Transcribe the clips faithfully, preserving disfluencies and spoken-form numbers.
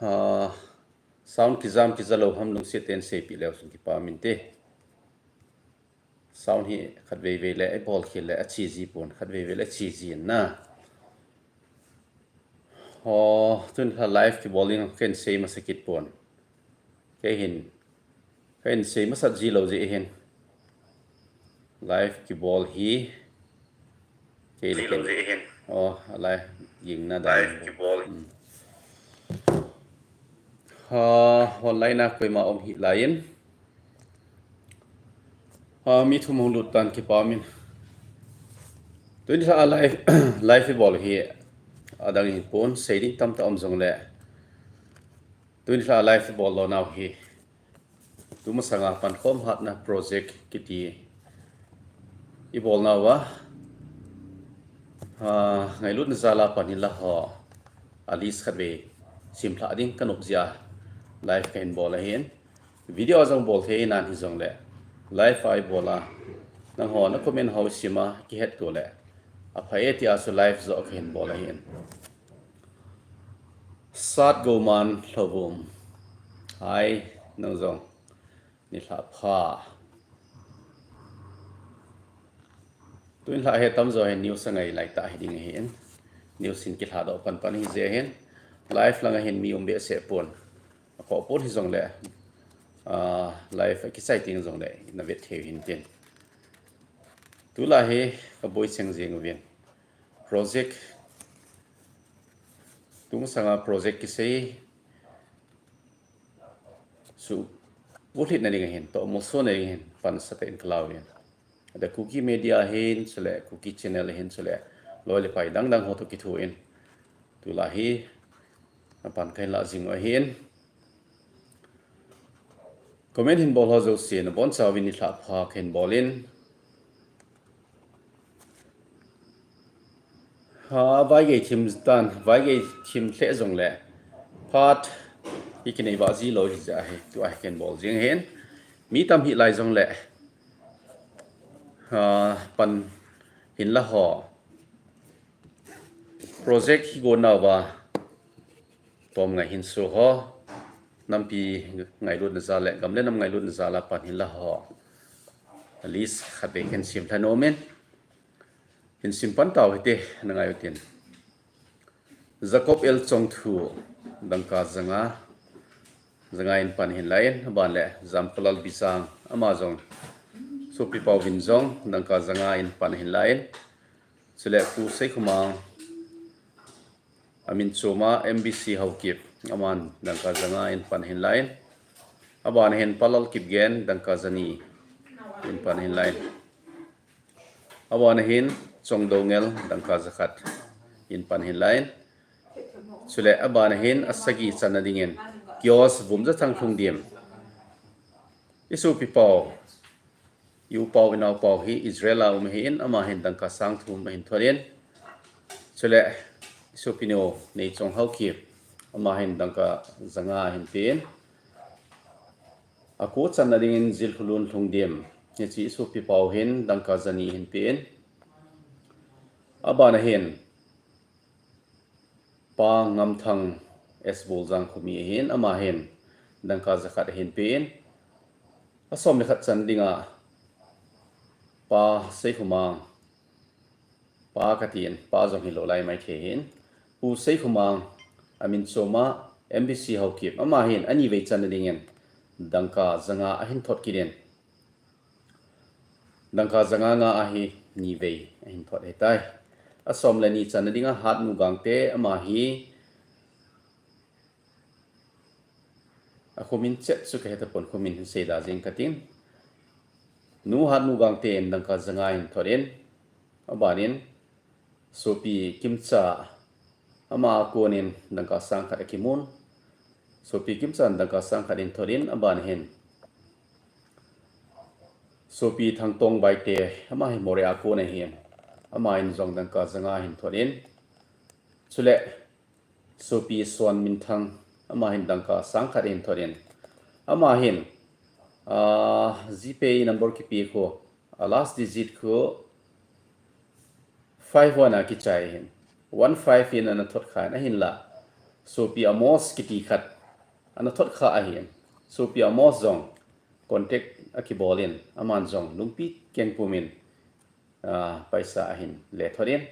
Ah, sound kijam kija lou ham lungset tah in seipeh leu chun kipa um inte. Sound hi khatvei vei le ibol khel le ache ji pon, khatvei vei le ache ji in na. Ho, tun kha live kibol ding kahin sei masa kit pon. Kei hin, kahin sei masat ji lou jeh hin. Live kibol hi. Kei le kei. Oh, alai, ging na dai. Live kibol. Hmm. Ha, online a koima um hih lai in. Ha, mi thum hung lut tan kipa um in. Tuni lha live, live ibol hi adang hi pon, sei ding tamtah um jong le. Tuni lha live ibol lou nau hi. Tumasanga pankhom hatna project kiti ibol nauva, ah, ngailutna jal a pan hinla ho, a list khatvei simlhah ding kanop jeh a live kahin bol ahin. Video jong bol thei nan hijongle, live a ibol a, nangho na comment ho sim a kihetto le aphai e tia chu live joh kahin bol ahin. Sat Goman Lhouvum. Hai, nang jong. Nilhah pha. Tun lhah hi tamjo hin news angai lai tah hiding ahin. News hin kilhah doh panpan hijeh hin. Live lang ahin mi um behseh pon. Akoh pon hijongle. Ah, live akichai teng jongle. Na vet thei u hintin. Tulai hi kaboi cheng jeng uvin. Project. Tumasanga project kisei. Su, vulhitna ding ahin, toh molsona ding ahin, pan sate in kalau in. Ada Kuki Media ahin, chule Kuki Channel ahin, chule loi le pai dang dang ho toh kithu in. Tulai hi, apan kahin lah jing u ahin. Comment hin bol ho jouse, nabonchauvin nilhah pha kahin bol in. Ha, vaigei thim tan, vaigei thim lheh jongle. Phat, hi kinei vah ji lou hijeh a hi, tua hi kahin bol jing hin. Mi tam hih lai jongle. Ha, pan hinla ho. Project hi go nauva. Tom ngai hin su ho. Nampi ngailutna jal le, gam le nam ngailutna jal a pan hinla ho. List khatvei kahin sim lha nom in. Hin sim pan tau hite, na ngai utin. Jacob L Chongthu, dangka janga, janga in pan hin lai in, aban le, Jamkholal Bijang, ama jong, Sopi Pauvin jong, dangka janga in pan hin lai in, chule Pu Seikhomang, amin chom a M B C Haokip, aman dangka janga in pan hin lai in, aban hin Palal Kipgen, dangka jani in pan hin lai in. Aban ahin Chongdoungel dangka jakhat in pan hin lai in. Chule aban ahin asagi channa dingin Kios Vumjathang Lhungdim. I sopi pau, i u pau, i nao pau hi Israel a um ahin, ama hin dangka sang thum ahin thot in. Chule i sopi nu Neichong Haokip, ama hin dangka janga ahin pe in. Ako channa dingin Jilkhulun Lhungdim, hiche i sopi pau hin dangka jani ahin pe in. Aban ahin, Pa Ngamthang S Boljang khomi ahin, ama hin dangka jakhat ahin pe in. Asom le khat channa dinga, Pa Seikhomang, Pa katin, Pa jong hilou lai maithei hin. Pu Seikhomang, amin chom a M B C Haokip, ama hin anivei channa dingin dangka janga ahin thot kit in. Dangka janga nga ahi nivei ahin thot ahitai. Asom le ni channa dinga Hatnu Gangte, ama hi akhomin chet chu kahe tapon, khomin hin seida jing kating. Nu Hatnu Gangte in dangka janga ahin thot in, aban in Sopi Kimcha, ama a konin dangka sang khat akimun. Sopi Kimcha in dangka sang khat ahin thot in, aban hin Sopi Thangtong Baite, ama hi Moreh a kon ahin, ama in jong dangka janga ahin thot in. Chule Sopi Suanminthang, ama hin dangka sang khat ahin thot in. Ama hin, ah, GPay number kipe khu, a last digit khu five one a kichai ahin. One five in ana thot khan ahinla. Sopi Amos kiti khat ana thot kha ahin. Sopi Amos jong contact akibol in, aman jong Lungpi Kengpum in, ah, paisa ahin le thot in,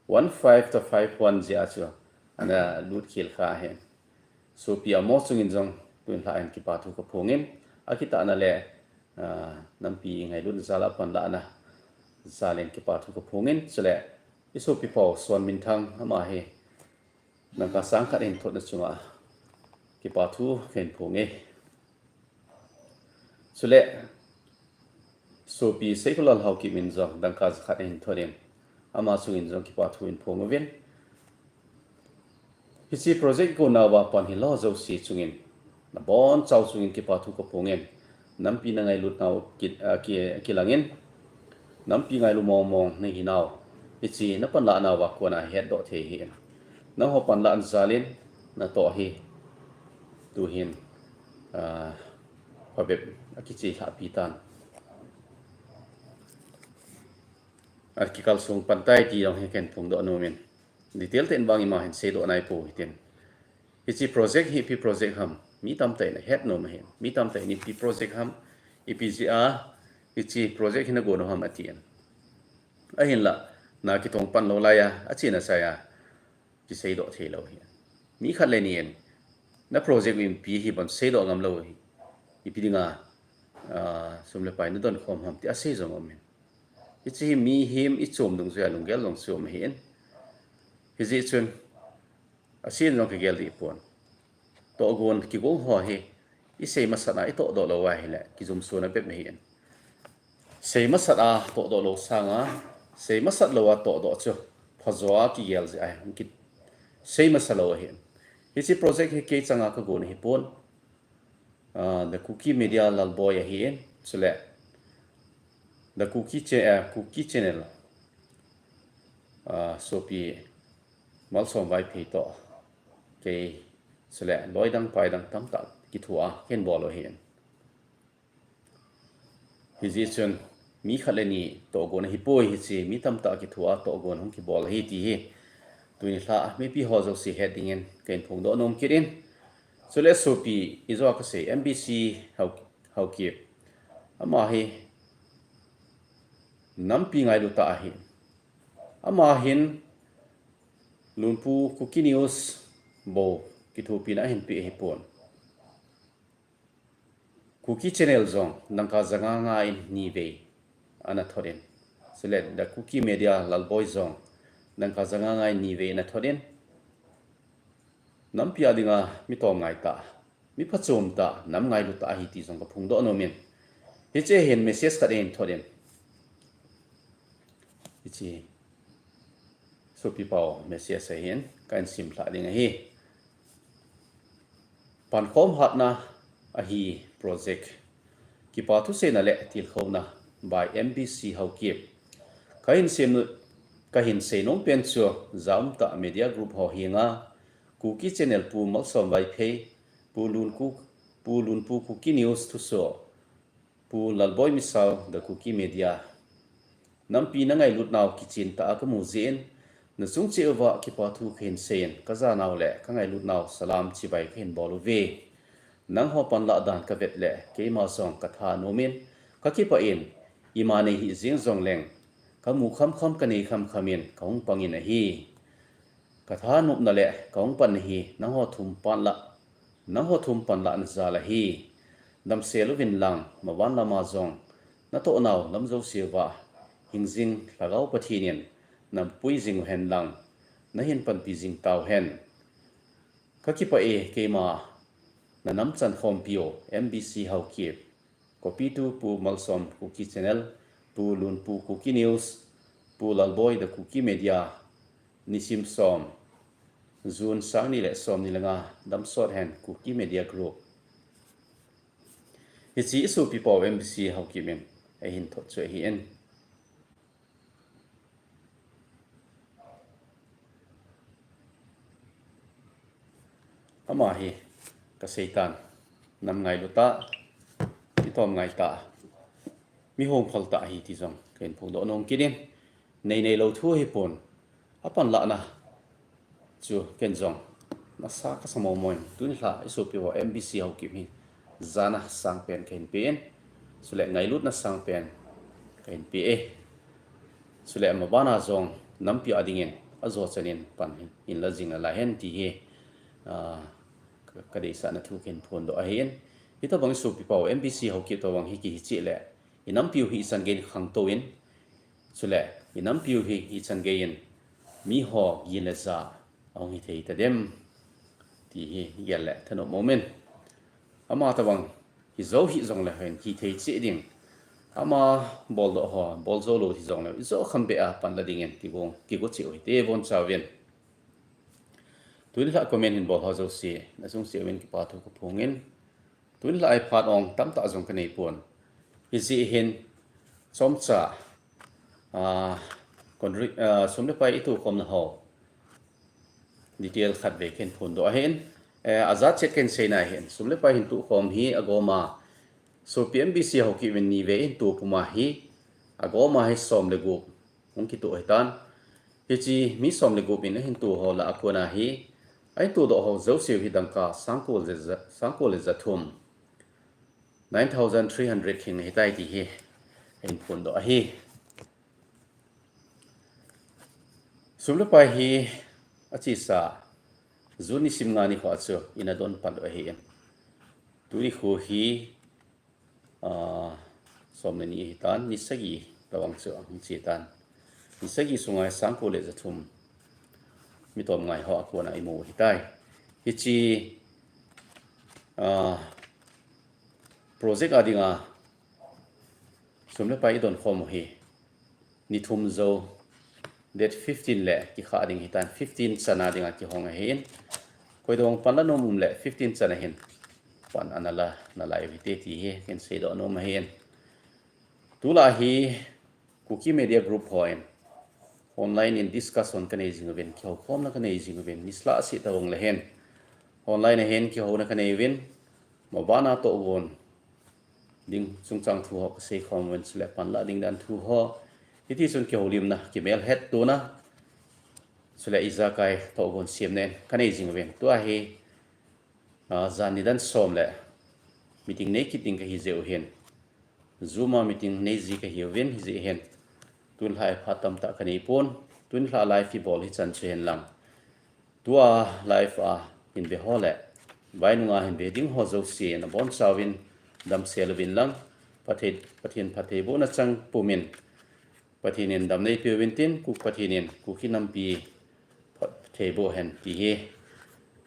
one five to five one jeh a chu ana lut khel kha ahin. Sopi Amos chungin jong tun lha in kipa thu kaphong in, akitahna le, ah, nampi ngailut jal a panlahna jal in kipa thu kaphong in, chule i sopi pau Suan Minthang ama hi dangka sang khat ahin thotna chunga kipa thu kahin phong e. Chule sopi Seikholal Haokip in jong dangka ja khat ahin thot in, ama chungin jong kipa thu kahin phong uvin. Hiche project gonau a pan hilou jouse chungin, nabonchau chungin kipa thu kaphong in, nampi nangailut nau ki, ah, ki, kilang in, nampi ngailu mong mong nahi nau, hiche napanlah nau a kona hetdoh thei ahin. Nangho panlah jal in natoh hi tuhin, ah, phabep akiche lhah pi tan. Akikalsong pan tai ti jong hi kahin phongdoh nom in. Detail tah in vang ima hin seidoh nai pou hitin. Hiche project hi ipi project ham, mi tamtah in ahet nom ahin. Mi tamtah in ipi project ham, ipi jeh a hiche project hi nagon u ham atin. Ahinlah, na kitong pan lou lai a, achena chai a kiseidoh thei lou ahi. Mi khat le ni in, na project u ipi hi bon seidoh ngam lou ahi. Ipi dinga, ah, sum le pai nadon khom ham ti asei jong um in. Hiche hi mihem ichom dungjuia lunggel jong chu um ahin. Hijeh chun, asei jong kagel dih pon. Tohgon kigong ho hi, isei masat a itohdoh lou ahile, kijumsona bep ahin. Sei masat a tohdoh lou sanga, sei masat lou a tohdoh chu phajo a kigel jeh ahi, kisei masa lou ahin. Hiche project hi kei changa kagon ahipon, ah, The Kuki Media Lalboi ahin, chule The Kuki Cha-, ah, Kuki Channel, ah, sopi Malsom Vaiphei toh, kei, chule loi dang pai dang tamtah kithoa kahin bol u ahin. Hijeh chun mi khat le ni tohgon ahipoi, hiche mi tamtah kithoa tohgon hung kibol ahi ti hi tuni lha mipi ho jouse het dingin kahin phongdoh nom kit in. Chule sopi ijo a kasei M B C Hao, Haokip, ama hi nampi ngailu tah ahi. Ama hin Lunpu Kuki News bou kithopina ahin pe ahipon. Kuki Channel jong dangka ja nga nga in ni vei ana thot in. Chule The Kuki Media Lalboi jong dangka ja nga nga in ni vei ana thot in. Nampi a dinga mi tomngai tah, mi phachom tah, nam ngailu tah ahi ti jong kaphongdoh nom in. Hiche hin message khat ahin thot in. Hiche sopi pau message ahin, kahin sim lhah ding ahi. Pankhom hatna ahi project. Kipa thuseina le tilkhouna by M B C Haokip. Kahin sim, kahin seinom pen chu, ja umtah media group ho henga, Kuki Channel Pu Malsom Vaiphei, Pu Lunku, Pu Lunpu Kuki News thusoh, Pu Lalboi Misao, The Kuki Media. Nampi nangailut nau kichen tah a kamu jeh in, nachung cheh uva kipa thu kahin sei in, kajanau le kangailut nau salam chibai kahin bol uve. Nangho panlah dan kavet le, keima jong katha nom in, kakipah in, ima nei hih jeng jongleng, kamu khamkham kanei khamkham in, kahung pang in ahi. Katha nopna le kahung panna hi nangho thum panlah, nangho thum panlahna jal ahi. Damsel uvin lang, mavan lama jong natoh nau lam jouse uva hingjing Lhagao Pathen in napui jing uhen lang, nahin panpi jing tauhen. Kakipah e, keima nanam chankhompi u M B C Haokip. Copy to Pu Malsom Kuki Channel, Pu Lunpu Kuki News, Pu Lalboi The Kuki Media, nisim som, June sang ni le som ni le nga, damsot hen Kuki Media Group. Hiche isopi pau M B C Haokip in ahin thot chu ahin. Ama hi kasei tan, nam ngailu tah, mi tomngai tah, mi hongphal tah ahi ti jong kahin phongdoh nom kit in, nei neilou thu ahipon, apanlahna chu ken jong nasa kasa momo in, tuni lha isopi ho M B C Haokip hi jana sangpen kahin pe in, chule ngailutna sangpen kahin pe e. Chule amabana jong nampi a dingin ajo chanin pan hin la jing nalai hen ti hi, ah, ka, kadeisahna thu kahin phondoh ahin. Hitobang isopi pau M B C Haokip tobang hi kihi cheh le, inampiu hi ichan gei in khangtou in, chule inampiu hi ichan gei in miho gin le ja ahung hithei tadem ti hi gel le thanop momin. Ama tobang hijou hih jongle hin hithei cheh ding. Ama boldoh ho boljou lou hijongle, ijo kham beh a pan la dingin kigo, kigo cheh u hite bonchauvin. Tuni lha comment hin bol ho jouse, nachung cheh uvin kipa thu kaphongin. Tuni lha a phat ong tamtah jong kanei pon. Hijeh hin chomcha, ah, sum le pai itohkhomna ho detail khatvei kahin phondoh ahin. Eh, ajat chet kahin seina hin, sum le pai hin tohkhom hi agoma, sopi M B C Haokip in nivei hin toh puma hi, agoma hi som le gup hung kitoh hitan. Hiche mi som le gup in ahin toh ho lah a kona hi, ahin tohdoh ho jouseu hi dangka sangko le ja, sangko le ja thum, nine thousand three hundred hin ahitai ti hi ahin phondoh ahi. Sum le pai hi achesa June nisim nga nikho a chu ina don pat u ahin. Tuni kho hi, ah, som le ni ahitan, ni sagi tobang chu ahung chetan. Ni sagi sunga sangko le ja thum mi tom ngai ho a kona imu ahitai. Hiche, ah, project a dinga sum le pai idon khom u hi ni thum jou, date fifteen le kikha ding hitan, fifteen chana dinga kihong ahin. Koidobang pan la nom um le fifteen chana hin pan ana la nalai u hite ti hi kahin seidoh nom ahin. Tulai hi Kuki Media Group hon online in discussion kanei jing uvin, kihoukhomna kanei jing uvin, nislah seh tobang le hin online a hin kihouna kanei uvin, mabana tohgon ding chungchang thu ho kasei khom uvin, chule pan la ding dan thu ho, hitichun kihoulimna, kimelhettona, chule ijakai tohgon semna in kanei jing uvin. Tua hi, ah, jan nidan som le meeting nei kit ding kahi jeh u hin, Zoom a meeting nei ji kahiuvin, hijeh hin tuni lha a phat tamtah kanei pon. Tuni lha live ibol hichan chu hen lang, tua live a hin ve ho le vainunga hin ve ding ho jouse nabonchauvin damsel uvin lang, Pathen, Pathen phattheibohna chang pumin, Pathen in damna eipeuvin tin, Kuk Pathen in Kuki nampi phattheiboh hen ti hi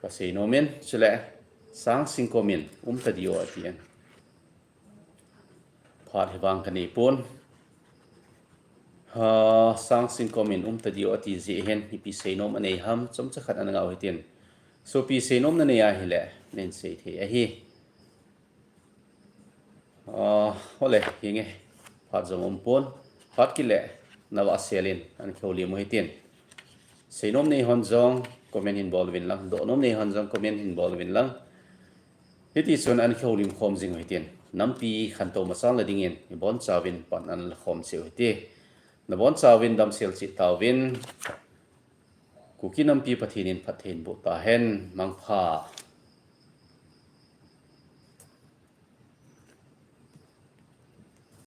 kasei nomin. Chule Sangsing comment in um tadi o atin, phat hivang kanei pon. Ha, Sangsing comment in um tadi o ati jeh hin ipi seinom anei ham, chomcha khat ana ngah u hitin. Sopi seinom nanei ahile nahin sei thei ahi. Ah, hole, hinge, phat jong um pon. Phat kit le navah sel in ana kihoulim u hitin. Seinom nei hon jong comment hin bol uvin lang, dohnom nei hon jong comment hin bol uvin lang. Hitichun ana kihoulim khom jing u hitin. Nampi khantou masang la dingin ibonchauvin pan ana la khom cheh u hite. Nabonchauvin damsel cheh tauvin. Kuki nampi Pathen in phattheiboh tahen, mangpha.